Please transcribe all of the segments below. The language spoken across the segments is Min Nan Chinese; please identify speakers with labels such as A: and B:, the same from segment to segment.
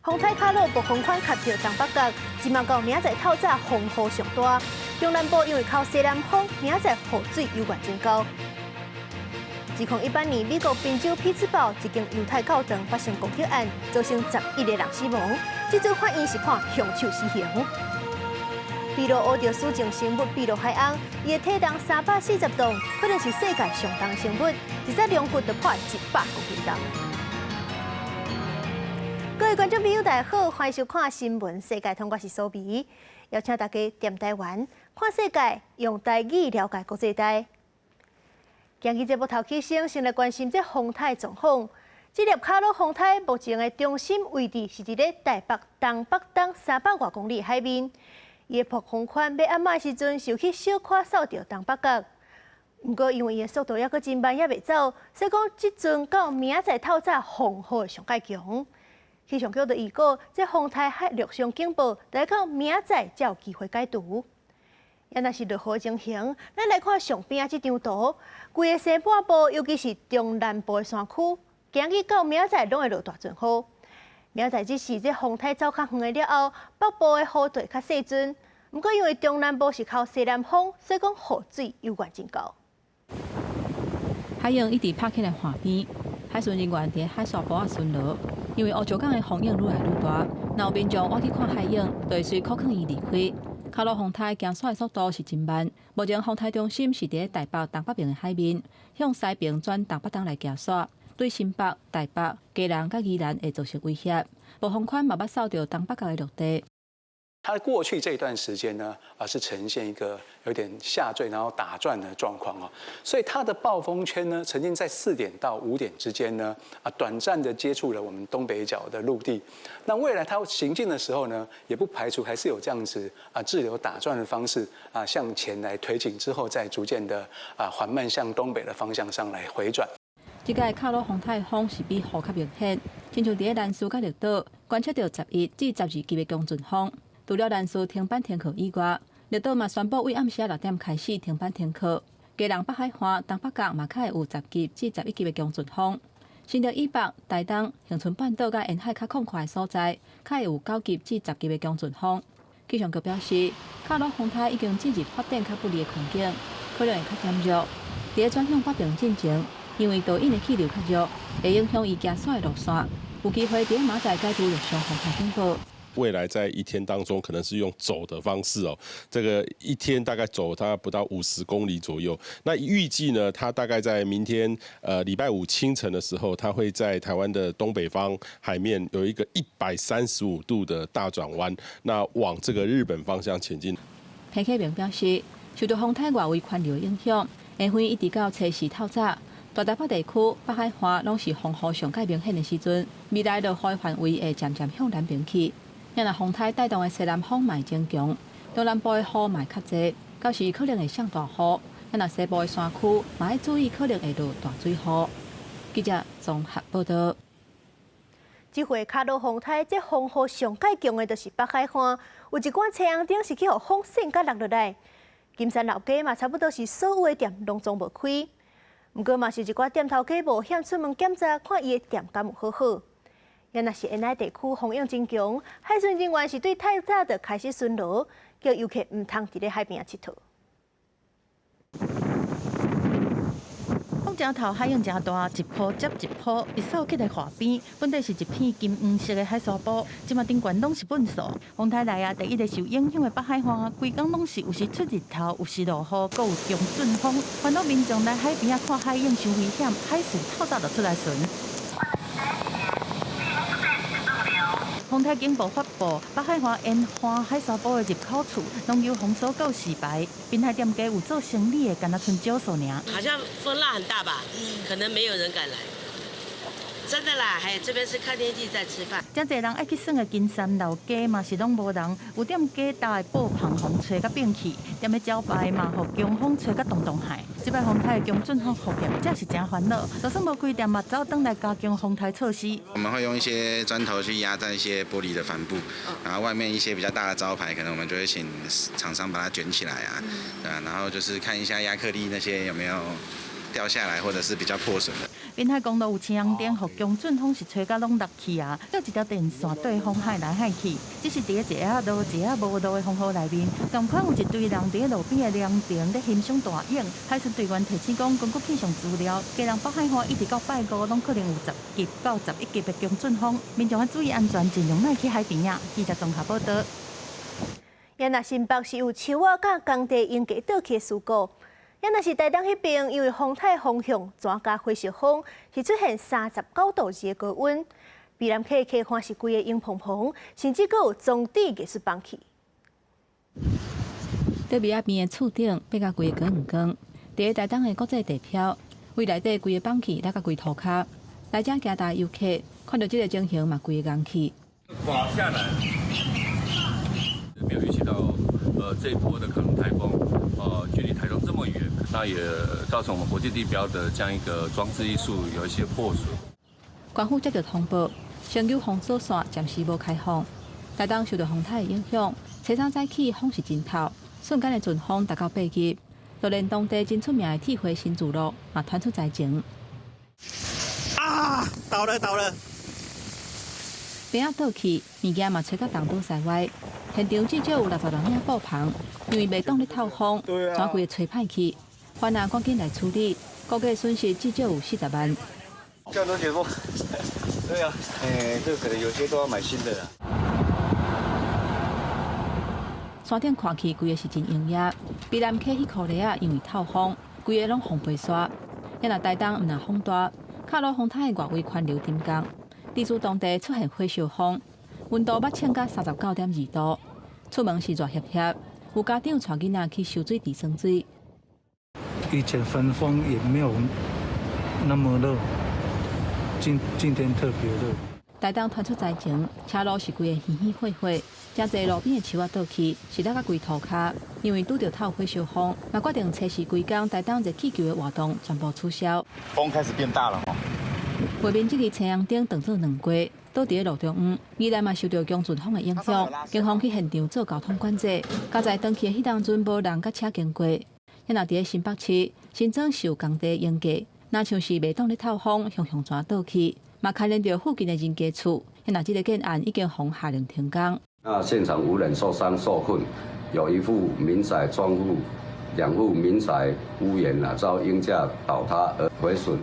A: 風颱卡努暴風圈卡著東北角，這馬到明仔載透早風雨上大。中南部因為靠西南風，明仔載雨水猶原真高。2018年，美國賓州匹茲堡一間猶太教堂發生攻擊案，造成11個人死亡。這次法院是判兇手死刑。秘魯挖著史前生物秘魯海翁，伊的體重340磅，可能是世界上重的生物，一隻龍骨就破100公斤重。各位觀眾朋友，大家好，歡迎收看《新聞世界通》，我是蘇美，邀請大家踮台灣看世界，用台語了解國際大。今日節目頭起先，先來關心這風颱狀況。這粒卡努風颱目前的中心位置是佇咧台北東北東300外公里海面。伊的暴風圈欲暗暝時陣，就去小可掃著東北角。毋過因為伊的速度猶閣真慢，猶袂走，所以講這陣到明仔載透早風雨會上蓋強。氣象局就預告，這風颱海陸上警報，得到明仔載才有機會解除。啊，若是落雨情形，咱來看上邊仔這張圖，規個西半部，尤其是中南部的山區，今日到明仔載攏會落大陣雨。明仔載只是這風颱走較遠的了後，北部的雨就會較細陣。毋過因為中南部是靠西南風，所以講雨水猶原真高。
B: 海湧一直拍起來岸邊，海巡人員佇海沙埔仔巡邏，因為烏石港的風湧愈來愈大，若有民眾倚去看海湧，就會隨箍囥伊離開。卡努風颱行煞的速度是真慢，目前風颱中心是佇台北東北邊的海面，向西邊轉東北東來行煞，對新北、台北、基隆佮宜蘭會造成威脅。暴風圈嘛捌掃著東北角的陸地。
C: 它過去這段時間呢，啊是呈現一個有點下墜然後打轉的狀況哦，所以它的暴風圈呢，曾經在4點到5點之間呢，啊短暫的接觸了我們東北角的陸地。那未來它行進的時候呢，也不排除還是有這樣子啊滯留打轉的方式啊向前來推進，之後再逐漸的啊緩慢向東北的方向上來回轉。
B: 這屆卡努風颱風是比雨較明顯，親像佇咧蘭嶼佮綠島觀測著11至12級的強陣風。除了蘭嶼停班停課以外，綠島嘛宣布對暗時6點開始停班停課。基隆北海岸、東北角嘛較會有10級至11級的強陣風。新竹以北、台東、恆春半島佮沿海較廣闊的所在，較會有9級至10級的強陣風。氣象局表示，卡努風颱已經進入發展較不利的困境，可能會較減弱。佇咧轉向北邊進前，因為導引的氣流較弱，會影響伊行煞的路線，有機會佇咧明仔載解除陸上風颱警報。
D: 未來在一天當中，可能是用走的方式哦，這個一天大概走它不到50公里左右。那預計呢，它大概在明天禮拜五清晨的時候，它會在台灣的東北方海面有一個135度的大轉彎，那往這個日本方向前進。
B: 彭啟明表示，受到風颱外圍環流影響，下昏一直到初四透早，大台北地區北海岸攏是風雨上蓋明顯的時陣，未來落雨範圍會漸漸向南邊去。若風颱帶動的西南風嘛會增強，東南部的雨嘛會較濟，到時可能會上大雨。若西部的山區嘛愛注意，可能會落大水雨。記者綜合報道。
A: 這回卡努風颱，這風雨上蓋強的就是北海岸，有一寡青紅燈是去予風扇共落落來。金山老街嘛，差不多是所有的店攏總無開。毋過嘛是一寡店頭家冒險出門檢查，看伊的店敢有好好。若是沿海地區風湧真強，海巡人員是對太早就開始巡邏，叫遊客毋通佇咧海邊仔𨑨迌。
E: 風誠透，海湧誠大，一波接一波，一掃起來岸邊，本底是一片金黃色的海沙埔，這馬頂懸攏是糞埽。風颱來啊，第一個受影響的北海岸，規工攏是有時出日頭，有時落雨，閣有強陣風，煩惱民眾來海邊仔看海湧傷危險，海巡透早就出來巡。風颱警報發布，北海岸沿岸海沙埔的入口處，攏有封鎖告示牌。濱海店家有做生意的，敢若賰少數爾。
F: 好像風浪很大吧？可能沒有人敢來。真的啦，還有這邊是看天氣在吃飯。
E: 誠濟人愛去耍的金山老街嘛是攏無人，有店家搭的布棚予風吹甲變去，踮咧招牌嘛予強風吹甲動動海。這擺風颱的強陣風，予業者是誠煩惱，就算無開店嘛，走轉來加強風颱措施。
G: 我們會用一些磚頭去壓在一些玻璃的帆布，然後外面一些比較大的招牌，可能我們就會請廠商把它捲起來啊，對啊，然後就是看一下亞克力那些有沒有掉下來或者是比較破損的。
E: 濱海公路有青紅燈，予強陣風是吹甲攏落去啊！閣一條電線對風海來海去，只是佇咧一下落一下無落的風雨內面，仝款有一堆人佇咧路邊的涼亭咧欣賞大影。海巡隊員提醒講，根據氣象資料，基隆北海岸一直到拜五攏可能有10級到11級的強陣風，民眾要注意安全，盡量莫去海邊啊！記者綜合報道。
A: 也若新北是有樹仔佮工地淹過倒去的事故，也若是台東彼邊，因為風颱風向轉佮火燒風，是出現39.2度的高溫。美南溪溪岸是規个湧澎澎，甚至閣有裝置藝術崩去。
B: 對面仔邊的厝頂變甲規个光光，佇咧台東的國際地標，圍內底規个崩去，落甲規塗跤。來遮行大遊客看著這个情形嘛，規個戇去。
H: 垮下來，沒有預期到，這一波的卡努颱風，距離台東這麼遠，那也造成我們國際地標的這樣一個裝置藝術有一些破損。
B: 官府接著通報，仙鳩封鎖線暫時無開放。台東受著風颱的影響，初三早起風是真透，瞬間的陣風達到8級，就連當地真出名的鐵花新聚落嘛傳出災情。
I: 啊！倒了倒了！
B: 棚仔倒去，物件嘛吹甲東倒西歪。現場至少有60人領布棚，因為袂擋咧透風，全規个吹歹去。犯人趕緊來處理，估計損失至少有40萬。
I: 這樣都解封。對啊，這可能有些都要買新的啦。
B: 山頂看去，規个是真陰翳。美南溪彼箍犁仔，因為透風，規个攏風飛沙。也若台東毋但風大，卡努風颱外圍環流沉降，致使當地出現火燒風，溫度捌衝甲39.2度，出門是熱煳煳，有家長帶囡仔去收水池耍水。
J: 以前焚風也沒有那麼熱，今天特別熱。
B: 台東傳出災情，車路是規个稀稀血血，誠濟路邊的樹仔倒去，是落甲規塗跤，因為拄著透火燒風，嘛決定測試規工台東熱氣球的活動全部取消。
K: 風開始變大了吼。
B: 畫面這支青紅燈當做兩過，倒佇咧路中央，宜蘭嘛受著強陣風的影響，警方去現場做交通管制。佳哉轉去的彼當陣無人佮車經過。也若佇咧新北市新莊受工地淹過，若像是袂擋咧透風，雄雄全倒去，嘛牽連著附近的人家厝。也若這个建案已經予下令停工。
L: 那現場無人受傷受困，有一戶民宅窗戶、兩戶民宅屋檐啊遭鷹架倒塌而毀損。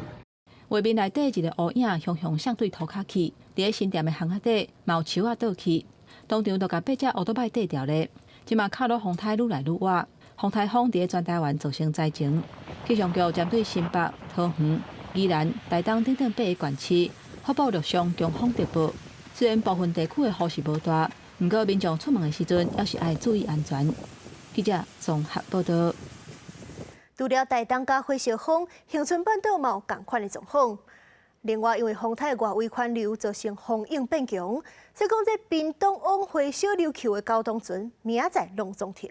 B: 畫面內底一个烏影，雄雄向對塗跤去，佇咧新店的巷仔底，嘛有樹仔倒去，當場就共八隻烏多擺綴掉咧。這馬卡努風颱愈來愈倚，風颱風佇咧全台灣造成災情。氣象局針對新北、桃園、宜蘭、台東等等8个縣市，發布陸上強風特報。雖然部分地區的雨是無大，毋過民眾出門的時陣，猶是愛注意安全。記者綜合報道。
A: 除了台東佮火燒風，恆春半島嘛有仝款的狀況。另外，因為風颱外圍環流造成風湧變強，所以講這屏東往回小琉球的交通船，明仔載攏總停。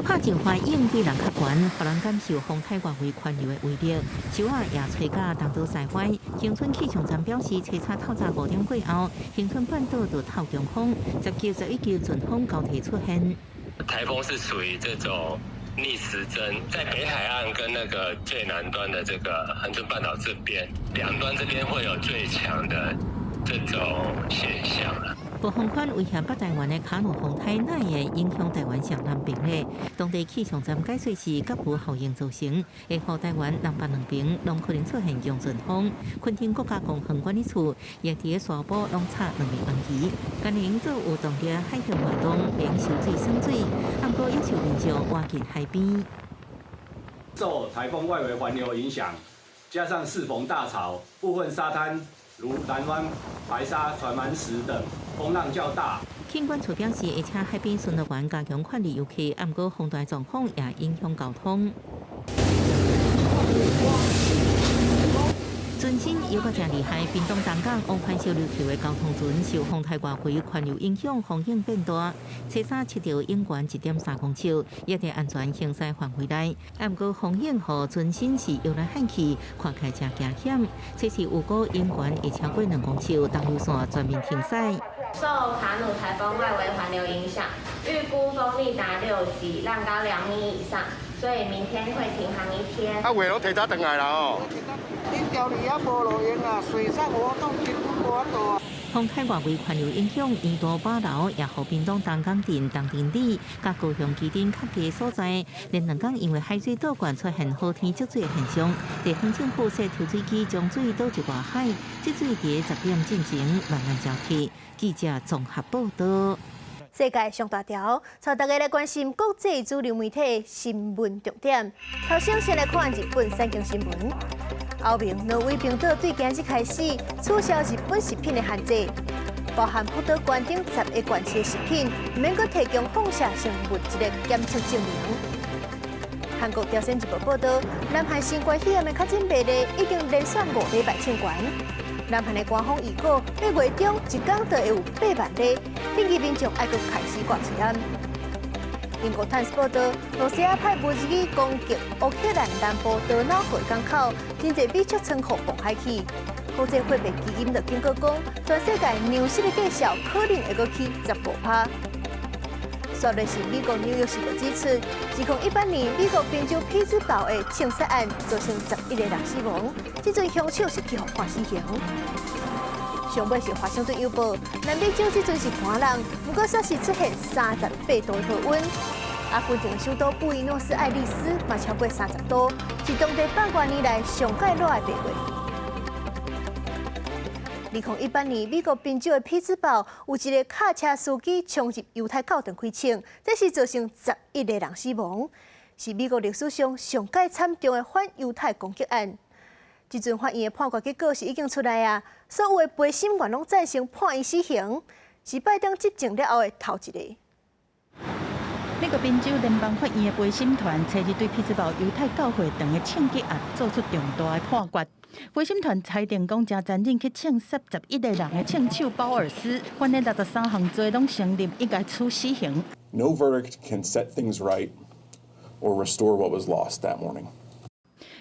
E: 拍石花湧比人較懸，予人感受風颱外圍環流的威力。樹仔也吹甲東倒西歪。恆春氣象站表示，初三透早5點過後，恆春半島就透強風，10級、11級陣風交替出現。
M: 颱風是屬於這種逆時針，在北海岸跟那個最南端的這個恆春半島這邊，兩端這邊會有最強的這種現象。
E: 暴風圈威脅北台灣的卡努風颱，哪會影響台灣上南邊呢？當地氣象站解說是急霧效應造成，會予台灣南北兩邊攏可能出現強陣風。墾丁國家公園管理處也佇咧沙埔攏插兩面紅旗，今年做有動力海上活動，免受水耍水，毋過也受民眾倚近海邊。
N: 受颱風外圍環流影響，加上適逢大潮，部分沙灘如藍灣、白沙、船蠻石等風浪較大。
E: 警管處表示，會請海邊巡邏員加強管理遊客，毋過風大狀況也影響交通。船身猶閣誠厲害，屏東東港往返小琉球的交通船受風颱外圍環流影響，風湧變大，初三測著湧懸1.3公尺，也佇安全行駛範圍內。毋過風湧予船身是搖來晃去，看起來誠驚險。測試有估湧懸會超過2公尺，東流線全面停駛。
K: 受卡努颱風外圍環流影響，預估風力達6級，浪高2米以上，所以明天會停航一天。
O: 啊，話攏提早轉來啦哦。
P: 恁條裡也無路用啊，水上活動根本無法度啊。
Q: 風颱外圍環流影響，沿途碼頭也予屏東東港鎮、東平里、佮高雄旗津較低所在，連2工因為海水倒灌出現雨天積水的現象，地方政府設抽水機將水倒入外海，積水佇10點進前慢慢消去。記者綜合報道。
A: 世界上大條，帶大家來關心國際主流媒體新聞重點。頭先先來看日本產經新聞。歐盟、挪威、冰島對今日開始取消日本食品的限制，包含福島縣等10個縣市的食品，毋免閣提供放射性物質的檢測證明。韓國朝鮮日報報導，南韓新冠肺炎的確診病例已經連續5禮拜衝懸。南韓的官方預估，8月中一工就會有8萬例，天氣民眾愛閣開始掛喙罨。英國《泰晤士報》報導，羅西亞派無人機攻擊烏克蘭南部多瑙河港口，真濟美國倉庫崩海去。國際貨幣基金就警告講，全世界糧食的價數可能會閣起15%。煞落是美國紐約時報指出，2018年美國賓州匹茲堡的槍殺案造成11個人死亡，這陣兇手是去予判死刑。上尾是華盛頓郵報，南美洲這陣是寒冷，毋過煞是出現38度的高溫。阿根廷首都布宜諾斯艾利斯嘛超過30度，是當地100多年來上蓋熱的8月。2018年，美國賓州的匹茲堡有一个卡車司機衝入猶太教堂開槍，這是造成11個人死亡，是美國歷史上上蓋慘重的反猶太攻擊案。這陣法院的判決結果是已經出來啊，所有的陪審員攏贊成判伊死刑，是拜登執政了後的頭一個。
E: 美國賓州聯邦法院的陪審團，昨日對匹茲堡猶太教會堂的槍擊案做出重大的判決。陪審團裁定講，誠殘忍去槍殺11個人的槍手鮑爾斯，犯了63項罪攏成立，應該處死刑。
R: No verdict can set things right or restore what was lost that morning.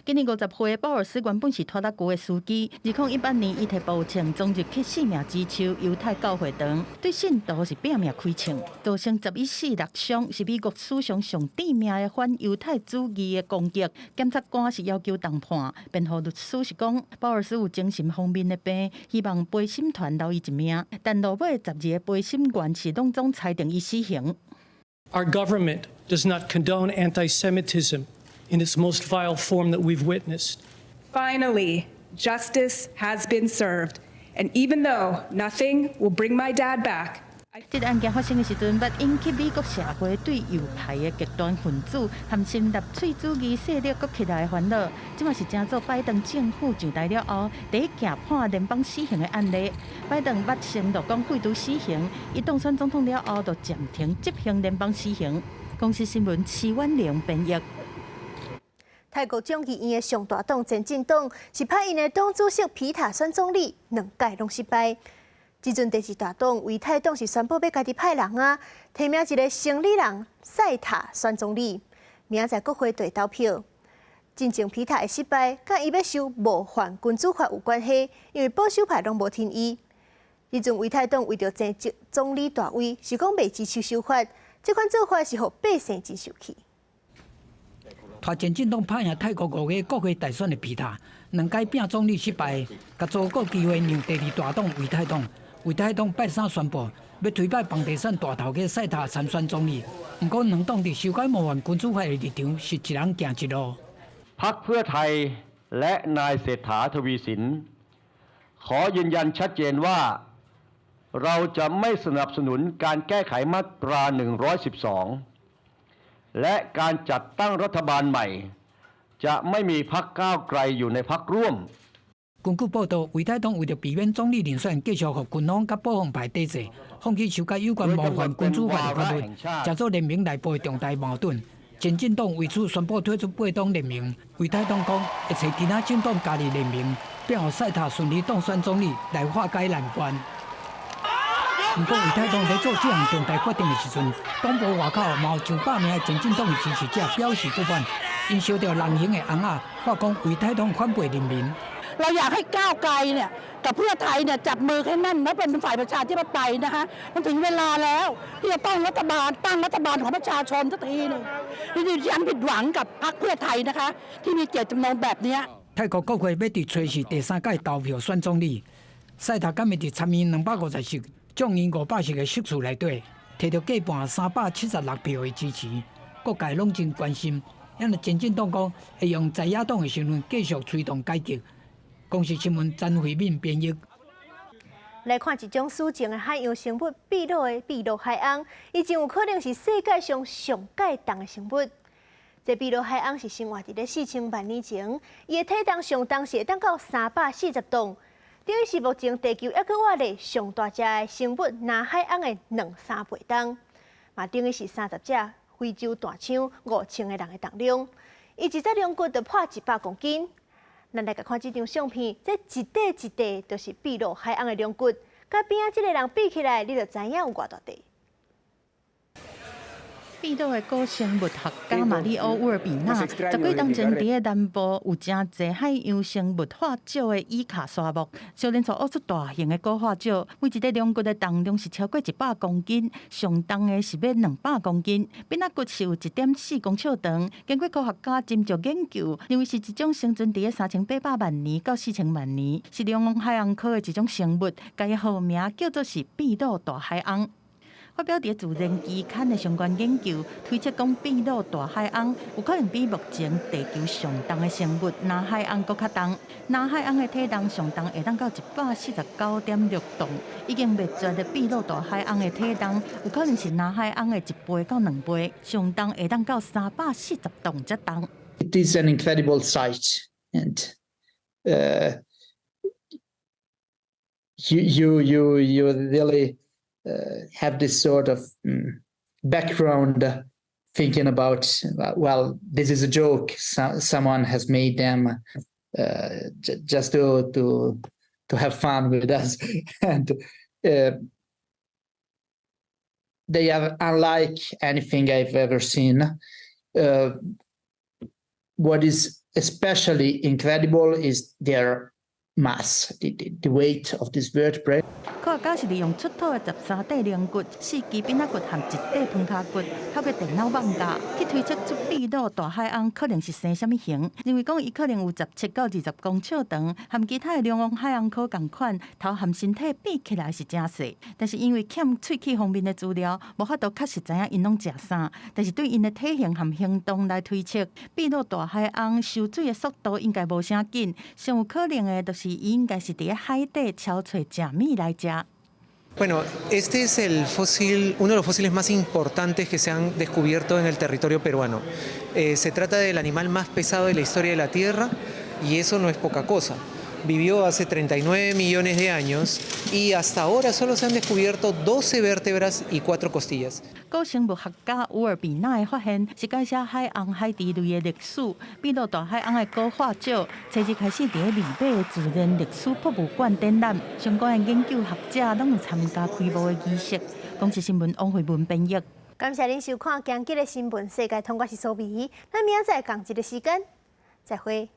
E: 今年50歲的鮑爾斯原本是拖拉機的司機，2018年伊提步槍衝入去生命之樹猶太教會堂，對信徒是拼命開槍，造成11死6傷，是美國史上上致命的反猶太主義的攻擊。檢察官是要求重判，辯護律師是講鮑爾斯有精神方面的病，希望陪審團饒伊一命。但落尾12個陪審員是攏總裁定伊死刑。
S: Our government does not condone anti-Semitism in its most vile form that we've witnessed.
T: Finally, justice has been served. And even though nothing will bring my dad back,
E: 這個案件發生的時陣，捌引起美國社會對右派的極端分子和新納粹主義勢力閣起來的煩惱。這嘛是成做拜登政府上台了後第一件判聯邦死刑的案例。拜登捌承諾講廢除死刑，伊當選總統了後就暫停執行聯邦死刑。公視新聞徐婉玲編譯。
A: 泰國眾議院的上大黨前進黨是派𪜶的黨主席皮塔選總理，兩屆攏失敗。這陣第二大黨為泰黨是宣布欲家己派人啊，提名一个生理人賽塔選總理，明仔載國會對投票。進前皮塔的失敗，佮伊欲修模範君主法有關係，因為保守派攏無挺伊。這陣為泰黨為著爭總理大位，是講袂支持修法，這款做法是予百姓真受氣。
U: 帶前進黨拍贏泰國5月國會大選的皮塔，兩屆拼總理失敗，共錯過機會讓第二大黨為泰黨。為泰黨拜三宣布，欲推派房地產大頭家賽塔參選總理。毋過兩黨佇修改模範君主法的立場是一人行一路。
V: พรรคเพื่อไทยและนายเศรษฐาทวีสินขอยืนยันชัดเจนว่าเราจะไม่สนับสนุนการแก้ไขมาตรา 112 และการจัดตั้งรัฐบาลใหม่ จะไม่มีพรรคก้าวไกลอยู่ในพรรคร่วม
U: 根據報道，為泰黨為著避免總理人選繼續予軍方佮保皇派抵制，放棄修改有關模範君主法的法律，成做聯盟內部的重大矛盾。前進黨為此宣布退出八黨聯盟，為泰黨講會揣其他政黨加入聯盟，並予賽塔順利當選總理來化解難關。毋過，為泰黨佇做這項重大決定的時陣，黨部外口嘛有上百名的前進黨的支持者表示不滿，𪜶燒著人形的紅仔，喊講為泰黨反背人民。
C: เราอยากให้ก้าวไกลเนี่ยกับเพื่อไทยเนี่ยจับมือให้แน่นและเป็นฝ่ายประชาธิปไตยนะคะมันถึงเวลาแล้วที่จะต้องรัฐบาลตั้งรัฐบาลของประชาชนสักทีหนึ่งนี่ดิฉันผิดหวังกับพรรคเพื่อไทยนะคะ ที่มีเจตจำนงแบบนี้
U: 泰國國會欲佇初四第三擺投票選總理，賽塔敢會佇參院250席、眾院500席的席次內底，提著過半376票的支持，各界攏真關心。因為前進黨講會用在野黨的身份繼續推動改革。公視新聞詹慧敏編譯。
A: 來看一種史前的海洋生物秘魯的秘魯海魟，伊真有可能是世界上上蓋重的生物。這秘魯海魟是生活佇咧4000萬年前，伊的體重上重是會當到340噸，等於是目前地球猶閣活咧上大隻的生物南海魟的兩三倍重，嘛等於是30隻非洲大象5000個人的重量。伊一隻龍骨就破100公斤。咱來共看這張相片，這一塊一塊就是秘魯海魟的龍骨，佮邊仔這个人比起來，你就知影有偌大塊。
E: 秘魯的古生物學家馬里歐·烏爾比納十幾冬前佇咧南部有誠濟海洋生物化石的伊卡沙漠，相連綴挖出大型的古化石，每一塊龍骨的重量是超過100公斤，上重的是欲200公斤。扁仔骨是有1.4公尺長。經過科學家斟酌研究，認為是一種生存佇咧3800萬年到4000萬年，是龍王海魟科的一種生物，共伊號名叫做是秘魯大海魟。發表佇咧《自然》期刊的相關研究推測，講秘魯大海魟有可能比目前地球上重的生物南海魟閣較重。南海魟的體重上重會當到149.6噸，已經滅絕的秘魯大海魟的體重有可能是南海魟的1倍到2倍，上重會當到340噸遮重。
O: It is an incredible sight, and you really have this sort of background thinking about, well, this is a joke. So, someone has made them just to have fun with us, and they are unlike anything I've ever seen. What is especially incredible is their mass, the weight of this vertebrae.
E: 科學家是利用出土的13塊龍骨、四支扁仔骨和一塊盆跤骨，透過電腦網架去推測出秘魯大海魟可能是生啥物形，認為講伊可能有17到20公尺長，和其他的龍王海魟科仝款，頭和身體比起來是誠細，但是因為欠喙齒方面的資料，無法度確實知影𪜶攏食啥。但是對𪜶的體型和行動來推測，秘魯大海魟泅水的速度應該無啥緊，上有可能的就是伊應該是佇咧海底搜揣食物來食。
W: Bueno, este es el fósil, uno de los fósiles más importantes que se han descubierto en el territorio peruano. Se trata del animal más pesado de la historia de la Tierra y eso no es poca cosa. Vivió hace 39 millones de años y hasta ahora solo se han descubierto 12 vértebras y 4 costillas.
E: 古生物學家烏爾比納的發現是改寫海魟海雉類的歷史。秘魯大海魟的古化石，初日開始佇咧利馬的自然歷史博物館展覽，相關的研究學者攏有參加開幕的儀式。公視新聞王慧文編譯。
A: 感謝恁收看今日的新聞世界通，我是蘇美，咱明仔載仝一个時間，再會。